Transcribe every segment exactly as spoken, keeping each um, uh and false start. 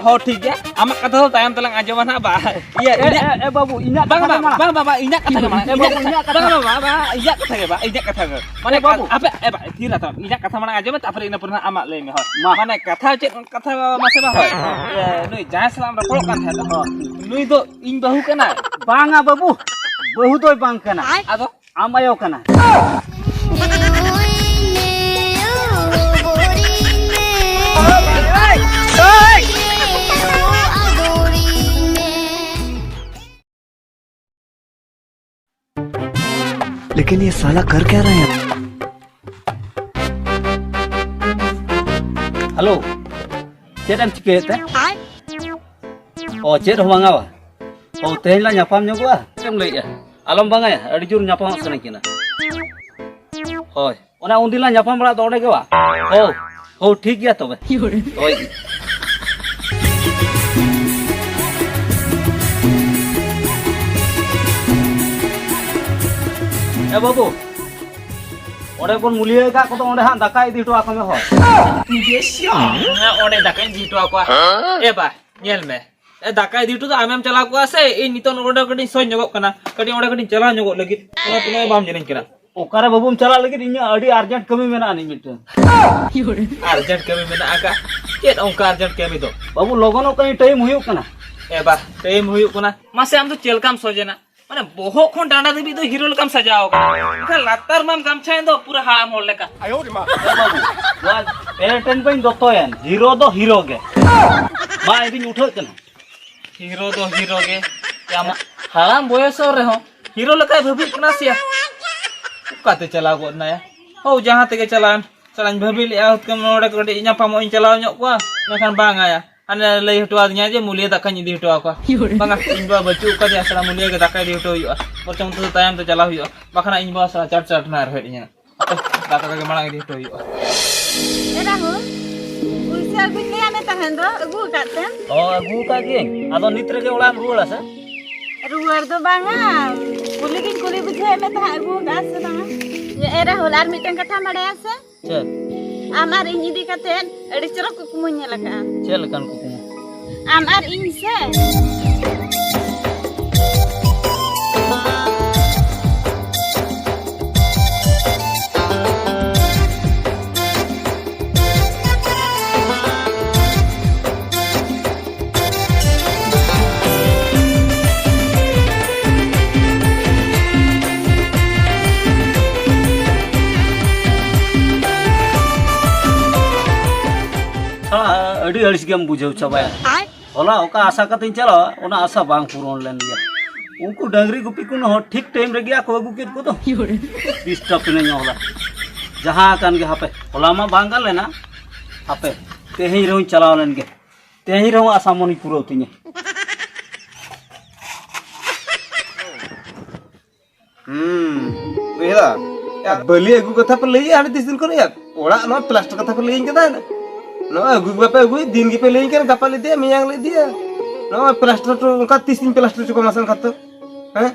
ᱚ, ᱴᱷᱤᱠ ᱜᱮᱭᱟ, ᱟᱢᱟᱜ ᱠᱟᱛᱷᱟ ᱫᱚ ᱛᱟᱭᱚᱢ ᱛᱮᱞᱟᱝ ᱟᱸᱡᱚᱢᱟ ᱱᱟᱦᱟᱜ, ᱵᱟ᱾ ᱤᱭᱟᱹ, ᱮ, ᱤᱧᱟᱹᱜ ᱮ, ᱮ, ᱵᱟᱹᱵᱩ, ᱤᱧᱟᱜ ᱵᱟᱝ, ᱠᱟᱛᱷᱟ ᱵᱟᱝ, ᱫᱚ ᱢᱟᱲᱟᱝ᱾ ᱵᱟᱝ, ᱵᱟᱝ, ᱵᱟᱝ, ᱤᱧᱟᱹᱜ ᱠᱟᱛᱷᱟ ᱜᱮ ᱢᱟᱲᱟᱝ, ᱮ, ᱵᱟᱹᱵᱩ, ᱤᱧᱟᱹᱜ ᱤᱧᱟᱹᱜ ᱠᱟᱛᱷᱟ ᱜᱮ᱾ ᱵᱟᱝ, ᱤᱧᱟᱹᱜ ᱠᱟᱛᱷᱟ ᱜᱮ, ᱵᱟᱝ, ᱤᱧᱟᱹᱜ ᱠᱟᱛᱷᱟ ᱜᱮ᱾ ᱢᱟᱱᱮ, ᱮ, ᱵᱟᱹᱵᱩ᱾ ᱟᱯᱮ, ᱮ, ᱵᱟ, ᱛᱷᱤᱨ ᱦᱟᱛᱟᱲ ᱢᱮ᱾ ᱤᱧᱟᱹᱜ ᱠᱟᱛᱷᱟ ᱢᱟᱲᱟᱝ ᱟᱸᱡᱚᱢ ᱢᱮ, ᱛᱟᱨᱯᱚᱨᱮ ᱤᱱᱟᱹ ᱯᱚᱨᱮ ᱱᱟᱦᱟᱜ ᱟᱢᱟᱜ ᱞᱟᱹᱭ ᱢᱮ, ᱦᱳᱭ᱾ ᱢᱟ᱾ ᱢᱟᱱᱮ, ᱠᱟᱛᱷᱟ ᱪᱮᱫ ᱠᱟᱛᱷᱟ ᱢᱟᱥᱮ ᱵᱟᱝ, ᱦᱳᱭ᱾ ᱮ, ᱱᱩᱭ ᱡᱟᱦᱟᱸᱭ ᱥᱟᱞᱟᱜ ᱮᱢ ᱨᱚᱯᱚᱲᱚᱜ ᱠᱟᱱ ᱛᱟᱦᱮᱸᱫ ᱫᱚ, ᱱᱩᱭ ᱫᱚ ᱤᱧ ᱵᱟᱹᱦᱩ ᱠᱟᱱᱟᱭ? ᱵᱟᱝᱟ ᱵᱟᱹᱵᱩ, ᱵᱟᱹᱦᱩ ᱫᱚᱭ ᱵᱟᱝ ᱠᱟᱱᱟ᱾ ᱟᱫᱚ? ᱟᱢ ᱟᱭᱳ ᱠᱟᱱᱟ᱾ लेकिन ये साला कर क्या रहा है? ᱦᱮᱞᱳ, ᱪᱮᱫ ᱮᱢ ᱪᱤᱠᱟᱹᱭᱮᱫ ᱛᱮ? ᱚ, ᱪᱮᱫ ᱦᱚᱸ ᱵᱟᱝᱟ ᱵᱟ᱾ ᱚ, ᱛᱮᱦᱮᱧ ᱞᱟᱝ ᱧᱟᱯᱟᱢ ᱧᱚᱜᱚᱜᱼᱟ? ᱪᱮᱫ ᱮᱢ ᱞᱟᱹᱭᱮᱫᱼᱟ? ᱟᱞᱚᱢ ᱵᱟᱝᱟᱭᱟ, ᱟᱹᱰᱤ ᱡᱳᱨ ᱧᱟᱯᱟᱢᱚᱜ ᱥᱟᱱᱟᱧ ᱠᱟᱱᱟ᱾ ᱦᱳᱭ, ᱚᱱᱟ ᱩᱱᱫᱤᱱ ᱞᱟᱝ ᱧᱟᱯᱟᱢ ᱵᱟᱲᱟᱜ ᱫᱚ ᱚᱸᱰᱮ ᱜᱮ ᱵᱟ? ᱦᱳ, ᱦᱳ, ᱴᱷᱤᱠ ᱜᱮᱭᱟ ᱛᱚᱵᱮ᱾ ᱦᱳᱭ᱾ ᱮ ᱵᱟᱹᱵᱩ, ᱚᱸᱰᱮ ᱵᱚᱱ ᱢᱩᱞᱤᱭᱟᱹ ᱟᱠᱟᱫ ᱠᱚᱫᱚ ᱚᱸᱰᱮ ᱦᱟᱸᱜ ᱫᱟᱠᱟ ᱤᱫᱤ ᱦᱚᱴᱚ ᱟᱠᱚ ᱢᱮ ᱦᱳ᱾ ᱦᱮᱸ, ᱚᱸᱰᱮ ᱫᱟᱠᱟᱧ ᱤᱫᱤ ᱦᱚᱴᱚ ᱟᱠᱚᱣᱟ᱾ ᱮ ᱵᱟ, ᱧᱮᱞ ᱢᱮ᱾ ᱮ, ᱫᱟᱠᱟ ᱤᱫᱤ ᱦᱚᱴᱚ ᱫᱚ ᱟᱢᱮᱢ ᱪᱟᱞᱟᱣ ᱠᱚᱜᱼᱟ ᱥᱮ? ᱤᱧ ᱱᱤᱛᱚᱜ ᱱᱚᱰᱮ ᱠᱟᱹᱴᱤᱡ ᱥᱚᱡᱽ ᱧᱚᱜᱚᱜ ᱠᱟᱱᱟ, ᱠᱟᱹᱴᱤᱡ ᱚᱸᱰᱮ ᱠᱟᱹᱴᱤᱡ ᱪᱟᱞᱟᱣ ᱧᱚᱜᱚᱜ ᱞᱟᱹᱜᱤᱫ, ᱚᱱᱟ ᱛᱮᱜᱮ ᱵᱟᱢ ᱧᱮᱞᱤᱧ ᱠᱟᱱᱟ᱾ ᱚᱠᱟᱨᱮ ᱵᱟᱹᱵᱩᱢ ᱪᱟᱞᱟᱜ ᱞᱟᱹᱜᱤᱫ? ᱤᱧᱟᱹᱜ ᱟᱹᱰᱤ ᱟᱨᱡᱮᱱᱴ ᱠᱟᱹᱢᱤ ᱢᱮᱱᱟᱜᱼᱟ ᱟᱹᱱᱤᱡ ᱢᱤᱫᱴᱟᱝ᱾ ᱟᱨᱡᱮᱱᱴ ᱠᱟᱹᱢᱤ ᱢᱮᱱᱟᱜ ᱟᱠᱟᱫ? ᱪᱮᱫ ᱚᱱᱠᱟ ᱟᱨᱡᱮᱱᱴ ᱠᱟᱹᱢᱤ ᱫᱚ? ᱵᱟᱹᱵᱩ, ᱞᱚᱜᱚᱱᱚᱜ ᱠᱟᱹᱱᱟᱹᱧ, ᱴᱟᱭᱤᱢ ᱦᱩᱭᱩᱜ ᱠᱟᱱᱟ᱾ ᱮ ᱵᱟ, ᱴᱟᱭᱤᱢ ᱦᱩᱭᱩᱜ ᱠᱟᱱᱟ? ᱢᱟᱥᱮ, ᱟᱢ ᱫᱚ ᱪᱮᱫ ᱞᱮᱠᱟᱢ ᱥᱚᱡᱮᱱᱟ? ᱢᱟᱱᱮ, ᱵᱚᱦᱚᱜ ᱠᱷᱚᱱ ᱰᱟᱸᱰᱟ ᱫᱷᱟᱹᱵᱤᱡ ᱫᱚ ᱦᱤᱨᱳ ᱞᱮᱠᱟᱢ ᱥᱟᱡᱟᱣ ᱟᱠᱟᱱᱟ, ᱢᱮᱱᱠᱷᱟᱱ ᱞᱟᱛᱟᱨ ᱢᱟᱢ ᱜᱟᱢᱪᱷᱟᱭᱮᱱ ᱫᱚ ᱯᱩᱨᱟᱹ ᱦᱟᱲᱟᱢ ᱦᱚᱲ ᱞᱮᱠᱟ᱾ ᱮ ᱵᱟᱹᱵᱩ, ᱱᱚᱣᱟ ᱯᱮᱱᱴ ᱵᱟᱹᱧ ᱫᱚᱛᱚᱭᱮᱱ, ᱦᱤᱨᱳ ᱫᱚ ᱦᱤᱨᱳ ᱜᱮ᱾ ᱢᱟ, ᱤᱧ ᱫᱩᱧ ᱩᱴᱷᱟᱹᱜ ᱠᱟᱱᱟ᱾ ᱦᱤᱨᱳ ᱫᱚ ᱦᱤᱨᱳ ᱜᱮ᱾ ᱟᱢᱟᱜ ᱦᱟᱲᱟᱢ ᱵᱚᱭᱚᱥ ᱨᱮᱦᱚᱸ ᱦᱤᱨᱳ ᱞᱮᱠᱟᱭ ᱵᱷᱟᱹᱵᱤᱜ ᱠᱟᱱᱟ ᱥᱮᱭᱟ᱾ ᱚᱠᱟᱛᱮ ᱪᱟᱞᱟᱣ ᱜᱚᱫ ᱱᱟᱭᱟ? ᱦᱳ, ᱡᱟᱦᱟᱸ ᱛᱮᱜᱮ ᱪᱟᱞᱟᱣᱮᱱ᱾ ᱥᱟᱞᱟᱧ ᱵᱷᱟᱹᱵᱤ ᱞᱮᱜᱼᱟ, ᱦᱩᱛᱠᱟᱹᱢ ᱱᱚᱰᱮ ᱠᱟᱹᱴᱤᱡ ᱧᱟᱯᱟᱢᱚᱜ ᱤᱧ ᱪᱟᱞᱟᱣ ᱧᱚᱜ ᱠᱚᱜᱼᱟ, ᱢᱮᱱᱠᱷᱟᱱ ᱵᱟᱝ ᱟᱭᱟ᱾ ᱦᱟᱱᱮ ᱞᱟᱹᱭ ᱦᱚᱴᱚ ᱟᱫᱤᱧᱟ ᱡᱮ ᱢᱩᱞᱤᱭᱟᱹ ᱫᱟᱠᱟᱧ ᱤᱫᱤ ᱦᱚᱴᱚ ᱟᱠᱚᱣᱟ᱾ ᱵᱟᱝᱟ, ᱤᱧ ᱵᱟᱵᱟ ᱵᱟᱹᱪᱩᱜ ᱟᱠᱟᱫᱮᱭᱟ, ᱥᱟᱞᱟ ᱢᱩᱞᱤᱭᱟᱹ ᱜᱮ ᱫᱟᱠᱟ ᱤᱫᱤ ᱦᱚᱴᱚ ᱦᱩᱭᱩᱜᱼᱟ᱾ ᱵᱚᱨᱪᱚᱝ ᱛᱮᱫᱚ ᱛᱟᱭᱚᱢ ᱛᱮ ᱪᱟᱞᱟᱣ ᱦᱩᱭᱩᱜᱼᱟ, ᱵᱟᱠᱷᱟᱱ ᱤᱧ ᱵᱟᱵᱟ ᱥᱟᱞᱟ ᱪᱟᱴ ᱪᱟᱴ ᱱᱟᱭ ᱨᱚᱦᱮᱫ ᱤᱧᱟᱹ᱾ ᱫᱟᱠᱟ ᱠᱚᱜᱮ ᱢᱟᱲᱟᱝ ᱤᱫᱤ ᱦᱚᱴᱚ ᱦᱩᱭᱩᱜᱼᱟ᱾ ᱮ ᱨᱟᱦᱩᱞ, ᱯᱩᱭᱥᱟᱹ ᱟᱹᱜᱩᱧ ᱞᱟᱹᱭᱟᱫ ᱢᱮ ᱛᱟᱦᱮᱸᱱ ᱫᱚ, ᱟᱹᱜᱩ ᱟᱠᱟᱫ ᱛᱮᱢ? ᱚ, ᱟᱹᱜᱩ ᱟᱠᱟᱫ ᱜᱤᱭᱟᱹᱧ᱾ ᱟᱫᱚ ᱱᱤᱛ ᱨᱮᱜᱮ ᱚᱲᱟᱜ ᱮᱢ ᱨᱩᱣᱟᱹᱲᱟ ᱥᱮ? ᱨᱩᱣᱟᱹᱲ ᱫᱚ ᱵᱟᱝᱟ, ᱠᱩᱞᱤ ᱜᱤᱧ ᱠᱩᱞᱤ ᱵᱩᱡᱷᱟᱹᱣᱮᱫ ᱢᱮ ᱛᱟᱦᱮᱸᱫ, ᱟᱹᱜᱩ ᱟᱠᱟᱫᱼᱟ ᱥᱮ ᱵᱟᱝᱟ? ᱮ ᱨᱟᱦᱩᱞ, ᱟᱨ ᱢᱤᱫᱴᱟᱝ ᱠᱟᱛᱷᱟᱢ ᱵᱟᱲᱟᱭᱟ ᱥᱮ? ᱪᱮᱫ? ᱟᱢ ᱟᱨ ᱤᱧ ᱤᱫᱤ ᱠᱟᱛᱮᱫ ᱟᱹᱰᱤ ᱪᱚᱨᱚᱠ ᱠᱩᱠᱢᱩᱧ ᱧᱮᱞ ᱟᱠᱟᱫᱼᱟ᱾ ᱪᱮᱫ ᱞᱮᱠᱟᱱ ᱠᱩᱠᱢᱩ? ᱟᱢ ᱟᱨ ᱤᱧ ᱥᱮ? ᱥᱟᱞᱟ, ᱟᱹᱰᱤ ᱟᱹᱲᱤᱥ ᱜᱮᱢ ᱵᱩᱡᱷᱟᱹᱣ ᱪᱟᱵᱟᱭᱟ᱾ ᱦᱚᱞᱟ ᱚᱠᱟ ᱟᱥᱟ ᱠᱟᱛᱮᱧ ᱪᱟᱞᱟᱣᱟ, ᱚᱱᱟ ᱟᱥᱟ ᱵᱟᱝ ᱯᱩᱨᱚᱱ ᱞᱮᱱ ᱜᱮᱭᱟ᱾ ᱩᱱᱠᱩ ᱰᱟᱹᱝᱨᱤ ᱜᱩᱯᱤ ᱠᱚ ᱦᱚᱸ ᱴᱷᱤᱠ ᱴᱟᱭᱤᱢ ᱨᱮᱜᱮ ᱠᱚ ᱟᱹᱜᱩ ᱠᱮᱫ ᱠᱚᱫᱚ᱾ ᱰᱤᱥᱴᱟᱵ ᱮᱱᱟᱹᱧ ᱦᱚᱞᱟ᱾ ᱡᱟᱦᱟᱸ ᱠᱟᱱ ᱜᱮ ᱦᱟᱯᱮ, ᱦᱚᱞᱟ ᱢᱟ ᱵᱟᱝ ᱜᱟᱱ ᱞᱮᱱᱟ᱾ ᱦᱟᱯᱮ, ᱛᱮᱦᱮᱧ ᱨᱮᱦᱚᱸᱧ ᱪᱟᱞᱟᱣ ᱞᱮᱱ ᱜᱮ᱾ ᱛᱮᱦᱮᱧ ᱨᱮᱦᱚᱸ ᱟᱥᱟ ᱢᱚᱱᱮᱧ ᱯᱩᱨᱟᱹᱣ ᱛᱤᱧᱟᱹ᱾ ᱦᱩᱸ, ᱵᱩᱡᱷᱟᱹᱣ? ᱭᱟ, ᱵᱟᱹᱞᱤ ᱟᱹᱜᱩ ᱠᱟᱛᱷᱟ ᱯᱮ ᱞᱟᱹᱭᱮᱜᱼᱟ ᱟᱹᱰᱤ ᱛᱤᱥ ᱫᱤᱱ ᱠᱷᱚᱱ, ᱭᱟ, ᱚᱲᱟᱜ ᱱᱚᱣᱟ ᱯᱞᱟᱥᱴᱟᱨ ᱠᱟᱛᱷᱟ ᱯᱮ ᱞᱟᱹᱭᱟᱹᱧ ᱠᱟᱱᱟ᱾ ᱱᱚᱣᱟ ᱟᱹᱜᱩ ᱜᱮ ᱵᱟᱯᱮ ᱟᱹᱜᱩᱭ, ᱫᱤᱱ ᱜᱮᱯᱮ ᱞᱟᱹᱭᱟᱹᱧ ᱠᱟᱱᱟ, ᱜᱟᱯᱟ ᱞᱮ ᱤᱫᱤᱭᱟ, ᱢᱮᱭᱟᱝ ᱞᱮ ᱤᱫᱤᱭᱟ᱾ ᱱᱚᱣᱟ ᱯᱞᱟᱥᱴᱟᱨ ᱴᱩ ᱚᱱᱠᱟ ᱛᱤᱥ ᱤᱧ ᱯᱞᱟᱥᱴᱟᱨ ᱦᱚᱪᱚ ᱠᱚᱣᱟ ᱢᱟᱥᱮ ᱮᱱᱠᱷᱟᱱ ᱛᱚ? ᱦᱮᱸ?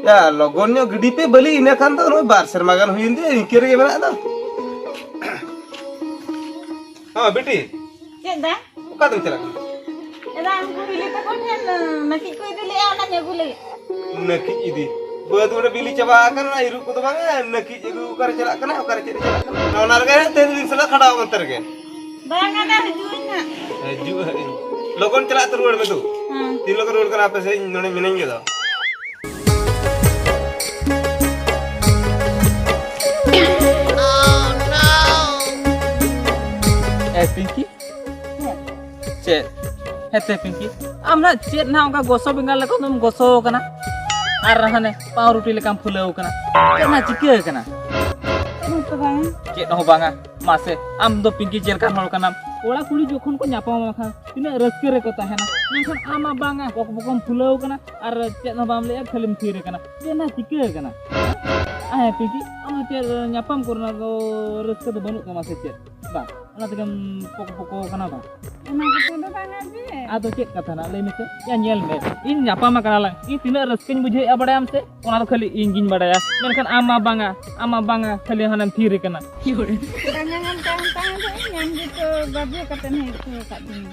ᱭᱟ, ᱞᱚᱜᱚᱱ ᱧᱚᱜ ᱜᱤᱰᱤ ᱯᱮ ᱵᱟᱹᱞᱤ, ᱤᱱᱟᱹ ᱠᱷᱟᱱ ᱫᱚ ᱱᱚᱜᱼᱚᱭ ᱵᱟᱨ ᱥᱮᱨᱢᱟ ᱜᱟᱱ ᱦᱩᱭᱮᱱ ᱛᱮ ᱤᱱᱠᱟᱹ ᱨᱮᱜᱮ ᱢᱮᱱᱟᱜ ᱫᱚ᱾ ᱦᱚᱸ, ᱵᱤᱴᱤ᱾ ᱪᱮᱫ ᱫᱟ? ᱚᱠᱟ ᱛᱮᱢ ᱪᱟᱞᱟᱜ ᱠᱟᱱᱟ? ᱮᱫᱟ, ᱩᱱᱠᱩ ᱦᱤᱞᱤ ᱛᱟᱠᱚ ᱴᱷᱮᱱ, ᱱᱟᱹᱠᱤᱡ ᱠᱚ ᱤᱫᱤ ᱞᱮᱜᱼᱟ, ᱚᱱᱟᱧ ᱟᱹᱜᱩ ᱞᱟᱹᱜᱤᱫ᱾ ᱱᱟᱹᱠᱤᱡ ᱤᱫᱤ? ᱵᱟᱹᱫᱽ ᱚᱸᱰᱮ ᱵᱤᱞᱤ ᱪᱟᱵᱟ ᱟᱠᱟᱱᱟ, ᱤᱨᱩᱜ ᱠᱚᱫᱚ ᱵᱟᱝᱟ, ᱱᱟᱹᱠᱤᱡ ᱟᱹᱜᱩ ᱚᱠᱟᱨᱮ ᱪᱟᱞᱟᱜ ᱠᱟᱱᱟ, ᱚᱠᱟᱨᱮ ᱪᱮᱫ ᱮ ᱪᱟᱞᱟᱜ ᱠᱟᱱᱟ? ᱚᱱᱟ ᱨᱮᱜᱮ ᱛᱮᱦᱮᱧ ᱫᱤᱱ ᱥᱟᱞᱟᱜ ᱠᱷᱟᱰᱟᱣ ᱚᱱᱛᱮ ᱨᱮᱜᱮ᱾ ᱵᱟᱝᱟ ᱫᱟ, ᱦᱤᱡᱩᱜ ᱟᱹᱧ ᱦᱟᱸᱜ᱾ ᱦᱤᱡᱩᱜ ᱟᱹᱧ᱾ ᱞᱚᱜᱚᱱ ᱪᱟᱞᱟᱜ ᱛᱮ ᱨᱩᱣᱟᱹᱲ ᱢᱮ ᱫᱩ᱾ ᱦᱮᱸ᱾ ᱛᱤᱱ ᱞᱚᱜᱚᱱ ᱨᱩᱣᱟᱹᱲ ᱠᱟᱱᱟ, ᱟᱯᱮ ᱥᱮᱫ ᱤᱧ ᱱᱚᱰᱮ ᱢᱤᱱᱟᱹᱧ ᱜᱮᱫᱚ᱾ ᱮ ᱯᱤᱝᱠᱤ, ᱪᱮᱫ? ᱦᱮᱸᱛᱮ ᱯᱤᱝᱠᱤ, ᱟᱢ ᱱᱟᱜ ᱪᱮᱫ ᱱᱟᱜ ᱚᱱᱠᱟ ᱜᱚᱥᱚ ᱵᱮᱸᱜᱟᱲ ᱞᱮᱠᱟ ᱫᱚᱢ ᱜᱚᱥᱚ ᱠᱟᱱᱟ? ᱟᱨ ᱦᱟᱱᱮ ᱯᱟᱣᱨᱩᱴᱤ ᱞᱮᱠᱟᱢ ᱯᱷᱩᱞᱟᱹᱣ ᱠᱟᱱᱟ᱾ ᱪᱮᱫ ᱱᱟᱜ ᱪᱤᱠᱟᱹ ᱠᱟᱱᱟ? ᱪᱮᱫ ᱦᱚᱸ ᱵᱟᱝᱟ᱾ ᱪᱮᱫ ᱦᱚᱸ ᱵᱟᱝᱟ᱾ ᱢᱟᱥᱮ, ᱟᱢ ᱫᱚ ᱯᱤᱝᱠᱤ ᱪᱮᱫ ᱞᱮᱠᱟᱱ ᱦᱚᱲ ᱠᱟᱱᱟᱢ? ᱠᱚᱲᱟ ᱠᱩᱲᱤ ᱡᱚᱠᱷᱚᱱ ᱠᱚ ᱧᱟᱯᱟᱢᱟ ᱠᱷᱟᱱ ᱛᱤᱱᱟᱹᱜ ᱨᱟᱹᱥᱠᱟᱹ ᱨᱮᱠᱚ ᱛᱟᱦᱮᱱᱟ, ᱢᱮᱱᱠᱷᱟᱱ ᱟᱢ ᱢᱟ ᱵᱟᱝᱟ, ᱵᱚᱠ ᱵᱚᱠᱚᱢ ᱯᱷᱩᱞᱟᱹᱣ ᱠᱟᱱᱟ ᱟᱨ ᱪᱮᱫ ᱦᱚᱸ ᱵᱟᱢ ᱞᱟᱹᱭᱮᱜᱼᱟ, ᱠᱷᱟᱹᱞᱤᱢ ᱛᱷᱤᱨ ᱠᱟᱱᱟ᱾ ᱪᱮᱫ ᱱᱟᱜ ᱪᱤᱠᱟᱹ ᱠᱟᱱᱟ? ᱦᱮᱸ ᱯᱤᱝᱠᱤ, ᱟᱢ ᱫᱚ ᱪᱮᱫ ᱧᱟᱯᱟᱢ ᱠᱚᱨᱮᱱᱟᱜ ᱫᱚ ᱨᱟᱹᱥᱠᱟᱹ ᱫᱚ ᱵᱟᱹᱱᱩᱜ ᱛᱟᱢᱟ ᱥᱮ ᱪᱮᱫ? ᱵᱟᱝ᱾ ᱚᱱᱟ ᱛᱮᱜᱮᱢ ᱯᱚᱠᱚ ᱯᱚᱠᱚ ᱠᱟᱱᱟ ᱵᱟᱝ? ᱚᱱᱟ ᱠᱟᱛᱷᱟ ᱫᱚ ᱵᱟᱝᱟ ᱡᱮ᱾ ᱟᱫᱚ ᱪᱮᱫ ᱠᱟᱛᱷᱟ ᱱᱟᱜ ᱞᱟᱹᱭ ᱢᱮᱥᱮ? ᱭᱟ ᱧᱮᱞ ᱢᱮ, ᱤᱧ ᱧᱟᱯᱟᱢ ᱟᱠᱟᱱᱟ ᱞᱟᱝ, ᱤᱧ ᱛᱤᱱᱟᱹᱜ ᱨᱟᱹᱥᱠᱟᱹᱧ ᱵᱩᱡᱷᱟᱹᱣᱮᱫᱼᱟ ᱵᱟᱲᱟᱭᱟᱢ ᱥᱮ? ᱚᱱᱟ ᱫᱚ ᱠᱷᱟᱹᱞᱤ ᱤᱧ ᱜᱤᱧ ᱵᱟᱲᱟᱭᱟ, ᱢᱮᱱᱠᱷᱟᱱ ᱟᱢ ᱢᱟ ᱵᱟᱝᱟ, ᱟᱢ ᱢᱟ ᱵᱟᱝᱟ, ᱠᱷᱟᱹᱞᱤ ᱦᱟᱱᱮᱢ ᱛᱷᱤᱨ ᱟᱠᱟᱱᱟ᱾ ᱵᱟᱝᱟ ᱦᱟᱱᱛᱮ ᱦᱟᱱᱛᱮ ᱫᱚ ᱤᱧ ᱟᱢ ᱜᱮᱛᱚ ᱵᱟᱫᱷᱭᱚ ᱠᱟᱛᱮᱢ ᱦᱮᱡ ᱦᱚᱪᱚ ᱟᱠᱟᱫ ᱫᱤᱧᱟ᱾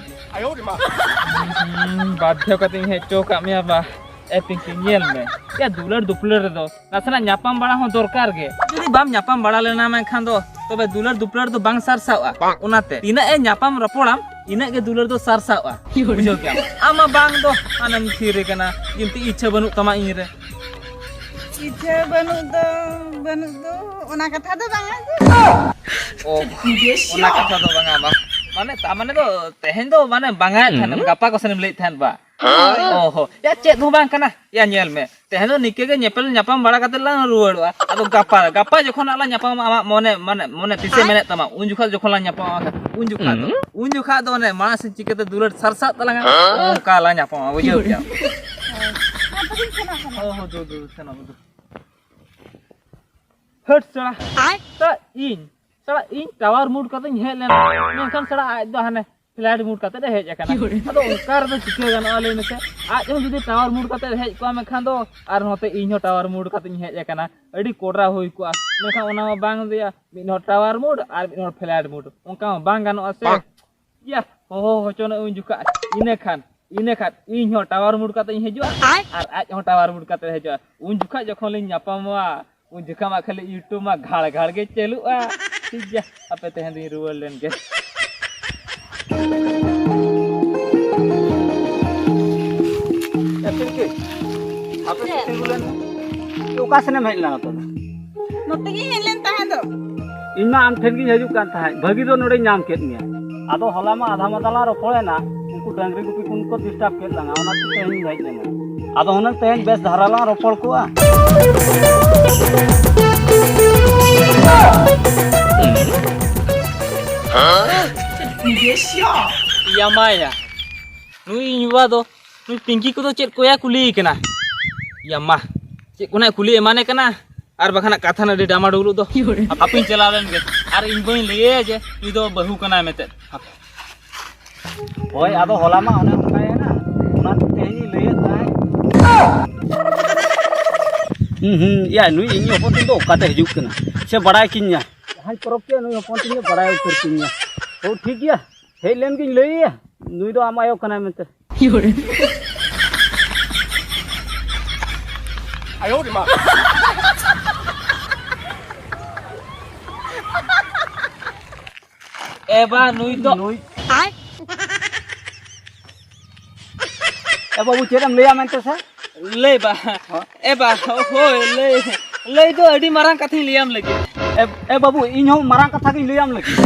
ᱦᱩᱸ, ᱵᱟᱫᱷᱭᱚ ᱠᱟᱛᱮᱧ ᱦᱮᱡ ᱦᱚᱪᱚ ᱟᱠᱟᱫ ᱢᱮᱭᱟ ᱵᱟ᱾ ᱮ ᱯᱤᱝᱠᱤ, ᱧᱮᱞ ᱢᱮ, ᱭᱟ ᱫᱩᱞᱟᱹᱲ ᱫᱩᱯᱞᱟᱹᱲ ᱨᱮᱫᱚ ᱱᱟᱥᱮᱱᱟᱜ ᱧᱟᱯᱟᱢ ᱵᱟᱲᱟ ᱦᱚᱸ ᱫᱚᱨᱠᱟᱨ ᱜᱮ᱾ ᱡᱩᱫᱤ ᱵᱟᱢ ᱧᱟᱯᱟᱢ ᱵᱟᱲᱟ ᱞᱮᱱᱟ ᱢᱮᱱᱠᱷᱟᱱ ᱫᱚ ᱛᱚᱵᱮ ᱫᱩᱞᱟᱹᱲ ᱫᱩᱯᱞᱟᱹᱲ ᱫᱚ ᱵᱟᱝ ᱥᱟᱨᱥᱟᱣᱼᱟ᱾ ᱚᱱᱟᱛᱮ ᱛᱤᱱᱟᱹᱜ ᱮ ᱧᱟᱯᱟᱢ ᱨᱚᱯᱚᱲᱟᱢ, ᱤᱱᱟᱹᱜ ᱜᱮ ᱫᱩᱞᱟᱹᱲ ᱫᱚ ᱥᱟᱨᱥᱟᱣᱼᱟ᱾ ᱵᱩᱡᱷᱟᱹᱣ ᱠᱮᱜᱼᱟᱢ? ᱟᱢ ᱢᱟ ᱵᱟᱝ ᱫᱚ ᱦᱟᱱᱮᱢ ᱛᱷᱤᱨ ᱟᱠᱟᱱᱟ, ᱡᱤᱱᱛᱤ ᱤᱪᱪᱷᱟᱹ ᱵᱟᱹᱱᱩᱜ ᱛᱟᱢᱟ ᱤᱧ ᱨᱮ᱾ ᱤᱪᱪᱷᱟᱹ ᱵᱟᱹᱱᱩᱜ ᱫᱚ, ᱵᱟᱹᱱᱩᱜ ᱫᱚ, ᱚᱱᱟ ᱠᱟᱛᱷᱟ ᱫᱚ ᱵᱟᱝᱟ ᱡᱮ᱾ ᱚ, ᱚᱱᱟ ᱠᱟᱛᱷᱟ ᱫᱚ ᱵᱟᱝᱟ ᱵᱟ᱾ ᱢᱟᱱᱮ, ᱛᱟ ᱢᱟᱱᱮ ᱫᱚ ᱛᱮᱦᱮᱧ ᱫᱚ ᱢᱟᱱᱮ ᱵᱟᱝᱟᱭᱮᱫ ᱛᱟᱦᱮᱱ, ᱜᱟᱯᱟ ᱠᱚ ᱥᱮᱱᱮᱢ ᱞᱟᱹᱭᱮᱫ ᱛᱟᱦᱮᱱ ᱵᱟ᱾ ᱚ ᱦᱚ, ᱭᱟ ᱪᱮᱫ ᱦᱚᱸ ᱵᱟᱝ ᱠᱟᱱᱟ᱾ ᱭᱟ ᱧᱮᱞ ᱢᱮ, ᱛᱮᱦᱮᱧ ᱫᱚ ᱱᱤᱠᱟᱹ ᱜᱮ ᱧᱮᱯᱮᱞ ᱧᱟᱯᱟᱢ ᱵᱟᱲᱟ ᱠᱟᱛᱮ ᱞᱟᱝ ᱨᱩᱣᱟᱹᱲᱚᱜᱼᱟ᱾ ᱟᱫᱚ ᱜᱟᱯᱟ, ᱜᱟᱯᱟ ᱡᱚᱠᱷᱚᱱ ᱦᱟᱸᱜ ᱞᱟᱝ ᱧᱟᱯᱟᱢᱟ, ᱟᱢᱟᱜ ᱢᱚᱱᱮ, ᱢᱟᱱᱮ, ᱢᱚᱱᱮ ᱛᱤᱥᱮ ᱢᱮᱱᱮᱫ ᱛᱟᱢᱟ, ᱩᱱ ᱡᱚᱠᱷᱚᱱ ᱡᱚᱠᱷᱚᱱ ᱞᱟᱝ ᱧᱟᱯᱟᱢᱟ, ᱩᱱ ᱡᱚᱠᱷᱚᱱ ᱫᱚ, ᱩᱱ ᱡᱚᱠᱷᱚᱱ ᱫᱚ ᱚᱱᱮ ᱢᱟᱲᱟᱝ ᱥᱮᱫ ᱪᱤᱠᱟᱹᱛᱮ ᱫᱩᱞᱟᱹᱲ ᱥᱟᱨᱥᱟᱜ ᱛᱟᱞᱟᱝᱟ, ᱚᱱᱠᱟ ᱞᱟᱝ ᱧᱟᱯᱟᱢᱟ, ᱵᱩᱡᱷᱟᱹᱣ ᱠᱮᱜᱼᱟᱢ? ᱦᱚᱸ, ᱦᱚᱸ, ᱫᱩ, ᱫᱩ, ᱥᱮᱱᱚᱜ ᱢᱮ, ᱫᱩ᱾ ᱦᱟᱹᱴ ᱥᱟᱲᱟ᱾ ᱟᱭ᱾ ᱛᱟ ᱤᱧ, ᱥᱟᱲᱟ ᱤᱧ ᱴᱟᱣᱟᱨ ᱢᱩᱰ ᱠᱟᱛᱮᱧ ᱦᱮᱡ ᱞᱮᱱᱟ, ᱢᱮᱱᱠᱷᱟᱱ ᱥᱟᱲᱟ ᱟᱡ ᱫᱚ ᱦᱟᱱᱮ ᱯᱷᱞᱟᱭᱤᱴ ᱢᱩᱰ ᱠᱟᱛᱮ ᱮ ᱦᱮᱡ ᱟᱠᱟᱱᱟ᱾ ᱟᱫᱚ ᱚᱱᱠᱟ ᱨᱮᱫᱚ ᱪᱤᱠᱟᱹ ᱜᱟᱱᱚᱜᱼᱟ ᱞᱟᱹᱭ ᱢᱮᱥᱮ? ᱟᱡ ᱦᱚᱸ ᱡᱩᱫᱤ ᱴᱟᱣᱟᱨ ᱢᱩᱰ ᱠᱟᱛᱮ ᱦᱮᱡ ᱠᱚᱜᱼᱟ ᱢᱮᱱᱠᱷᱟᱱ ᱫᱚ, ᱟᱨ ᱱᱚᱛᱮ ᱤᱧ ᱦᱚᱸ ᱴᱟᱣᱟᱨ ᱢᱩᱰ ᱠᱟᱛᱮᱧ ᱦᱮᱡ ᱟᱠᱟᱱᱟ, ᱟᱹᱰᱤ ᱠᱚᱰᱨᱟ ᱦᱩᱭ ᱠᱚᱜᱼᱟ᱾ ᱢᱮᱱᱠᱷᱟᱱ ᱚᱱᱟ ᱢᱟ ᱵᱟᱝ ᱦᱩᱭᱩᱜᱼᱟ, ᱢᱤᱫ ᱦᱚᱲ ᱴᱟᱣᱟᱨ ᱢᱩᱰ ᱟᱨ ᱢᱤᱫ ᱦᱚᱲ ᱯᱷᱞᱟᱭᱤᱴ ᱢᱩᱰ, ᱚᱱᱠᱟ ᱢᱟ ᱵᱟᱝ ᱜᱟᱱᱚᱜᱼᱟ ᱥᱮ᱾ ᱭᱟ, ᱦᱚᱦᱚ ᱦᱚᱪᱚᱱᱟᱜ ᱩᱱ ᱡᱚᱠᱷᱟᱡ, ᱤᱱᱟᱹ ᱠᱷᱟᱱ, ᱤᱱᱟᱹ ᱠᱷᱟᱱ ᱤᱧ ᱦᱚᱸ ᱴᱟᱣᱟᱨ ᱢᱩᱰ ᱠᱟᱛᱮᱧ ᱦᱤᱡᱩᱜᱼᱟ ᱟᱨ ᱟᱡ ᱦᱚᱸ ᱴᱟᱣᱟᱨ ᱢᱩᱰ ᱠᱟᱛᱮ ᱦᱤᱡᱩᱜᱼᱟ᱾ ᱩᱱ ᱡᱚᱠᱷᱟᱡ ᱡᱚᱠᱷᱚᱱ ᱞᱤᱧ ᱧᱟᱯᱟᱢᱚᱜᱼᱟ, ᱩᱱ ᱡᱚᱠᱷᱟᱡ ᱢᱟ ᱠᱷᱟᱹᱞᱤ YouTube ᱢᱟ ᱜᱷᱟᱲ ᱜᱷᱟᱲ ᱜᱮ ᱪᱟᱹᱞᱩᱜᱼᱟ᱾ ᱴᱷᱤᱠ ᱜᱮᱭᱟ, ᱦᱟᱯᱮ ᱛᱮᱦᱮᱧ ᱫᱩᱧ ᱨᱩᱣᱟᱹᱲ ᱞᱮᱱ ᱜᱮ᱾ ᱮ ᱯᱤᱝᱠᱤ, ᱦᱟᱯᱮ ᱪᱮᱫ? ᱛᱤᱸᱜᱩ ᱞᱮᱱ ᱢᱮ᱾ ᱚᱠᱟ ᱥᱮᱱᱮᱢ ᱦᱮᱡ ᱞᱮᱱᱟ ᱱᱚᱛᱮ ᱫᱚ? ᱱᱚᱛᱮ ᱜᱤᱧ ᱦᱮᱡ ᱞᱮᱱ ᱛᱟᱦᱮᱸ ᱫᱚ᱾ ᱤᱧ ᱢᱟ ᱟᱢ ᱴᱷᱮᱱ ᱜᱤᱧ ᱦᱤᱡᱩᱜ ᱠᱟᱱ ᱛᱟᱦᱮᱸᱫ, ᱵᱷᱟᱹᱜᱤ ᱫᱚ ᱱᱚᱰᱮᱧ ᱧᱟᱢ ᱠᱮᱫ ᱢᱮᱭᱟ᱾ ᱟᱫᱚ ᱦᱚᱞᱟ ᱢᱟ ᱟᱫᱷᱟ ᱢᱟᱫᱟ ᱞᱟᱝ ᱨᱚᱯᱚᱲᱮᱱᱟ, ᱩᱱᱠᱩ ᱰᱟᱹᱝᱨᱤ ᱜᱩᱯᱤ ᱠᱚ ᱠᱚ ᱰᱤᱥᱴᱟᱵ ᱠᱮᱫ ᱞᱟᱝᱟ, ᱚᱱᱟᱛᱮ ᱛᱮᱦᱮᱧ ᱤᱧ ᱦᱮᱡ ᱞᱮᱱᱟ᱾ ᱟᱫᱚ ᱦᱩᱱᱟᱹᱝ ᱛᱮᱦᱮᱧ ᱵᱮᱥ ᱫᱷᱟᱨᱟ ᱞᱟᱝ ᱨᱚᱯᱚᱲ ᱠᱚᱜᱼᱟ᱾ ᱭᱟ ᱢᱟᱭᱟ, ᱱᱩᱭ ᱤᱧ ᱵᱟᱵᱟ ᱫᱚ ᱱᱩᱭ ᱯᱤᱝᱠᱤ ᱠᱚᱫᱚ ᱪᱮᱫ ᱠᱚᱭᱟ ᱠᱩᱞᱤᱭᱮ ᱠᱟᱱᱟ? ᱭᱟ ᱢᱟ, ᱪᱮᱫ ᱠᱚ ᱱᱟᱜ ᱠᱩᱞᱤ ᱮᱢᱟᱱᱮ ᱠᱟᱱᱟ? ᱟᱨ ᱵᱟᱠᱷᱟᱱ ᱠᱟᱛᱷᱟ ᱱᱟᱹᱰᱤ ᱰᱟᱢᱟᱰᱩᱞᱩᱜ ᱫᱚ᱾ ᱦᱟᱯᱮᱧ ᱪᱟᱞᱟᱣ ᱞᱮᱱ ᱜᱮ᱾ ᱟᱨ ᱤᱧ ᱵᱟᱹᱧ ᱞᱟᱹᱭᱟᱭᱟ ᱡᱮ ᱱᱩᱭ ᱫᱚ ᱵᱟᱹᱦᱩ ᱠᱟᱱᱟᱭ ᱢᱮᱱᱛᱮ᱾ ᱦᱳᱭ, ᱟᱫᱚ ᱦᱚᱞᱟ ᱢᱟ ᱚᱱᱮ ᱚᱱᱠᱟᱭᱮᱱᱟ, ᱚᱱᱟ ᱛᱮᱦᱮᱧ ᱤᱧ ᱞᱟᱹᱭᱮᱫ ᱛᱟᱦᱮᱸᱫ᱾ ᱦᱩᱸ, ᱦᱩᱸ, ᱭᱟ, ᱱᱩᱭ ᱤᱧ ᱦᱚᱯᱚᱱ ᱛᱤᱧ ᱫᱚ ᱚᱠᱟᱛᱮ ᱦᱤᱡᱩᱜ ᱠᱟᱱᱟ? ᱥᱮ ᱵᱟᱲᱟᱭ ᱠᱤᱧᱟ? ᱡᱟᱦᱟᱸᱭ ᱯᱚᱨᱚᱵᱽ ᱠᱮᱭᱟ, ᱱᱩᱭ ᱦᱚᱯᱚᱱ ᱛᱤᱧ ᱫᱚ ᱵᱟᱲᱟᱭ ᱩᱛᱟᱹᱨ ᱠᱤᱧᱟ᱾ ᱦᱳ, ᱴᱷᱤᱠ ᱜᱮᱭᱟ, ᱦᱮᱡ ᱞᱮᱱ ᱜᱤᱧ ᱞᱟᱹᱭᱮᱭᱟ, ᱱᱩᱭ ᱫᱚ ᱟᱢ ᱟᱭᱳ ᱠᱟᱱᱟᱭ ᱢᱮᱱᱛᱮ᱾ ᱮ ᱵᱟ, ᱱᱩᱭ ᱫᱚ ᱱᱩᱭ ᱮ ᱵᱟᱹᱵᱩ, ᱪᱮᱫ ᱮᱢ ᱞᱟᱹᱭᱟ ᱢᱮᱱᱛᱮ ᱥᱮ? ᱞᱟᱹᱭ ᱵᱟ᱾ ᱦᱚᱸ? ᱮ ᱵᱟ, ᱦᱳᱭ, ᱞᱟᱹᱭ, ᱞᱟᱹᱭ ᱫᱚ ᱟᱹᱰᱤ ᱢᱟᱨᱟᱝ ᱠᱟᱛᱷᱟᱧ ᱞᱟᱹᱭᱟᱢ ᱞᱟᱹᱜᱤᱫ᱾ ᱮ, ᱮ ᱵᱟᱹᱵᱩ, ᱤᱧ ᱦᱚᱸ ᱢᱟᱨᱟᱝ ᱠᱟᱛᱷᱟ ᱜᱤᱧ ᱞᱟᱹᱭᱟᱢ ᱞᱟᱹᱜᱤᱫ᱾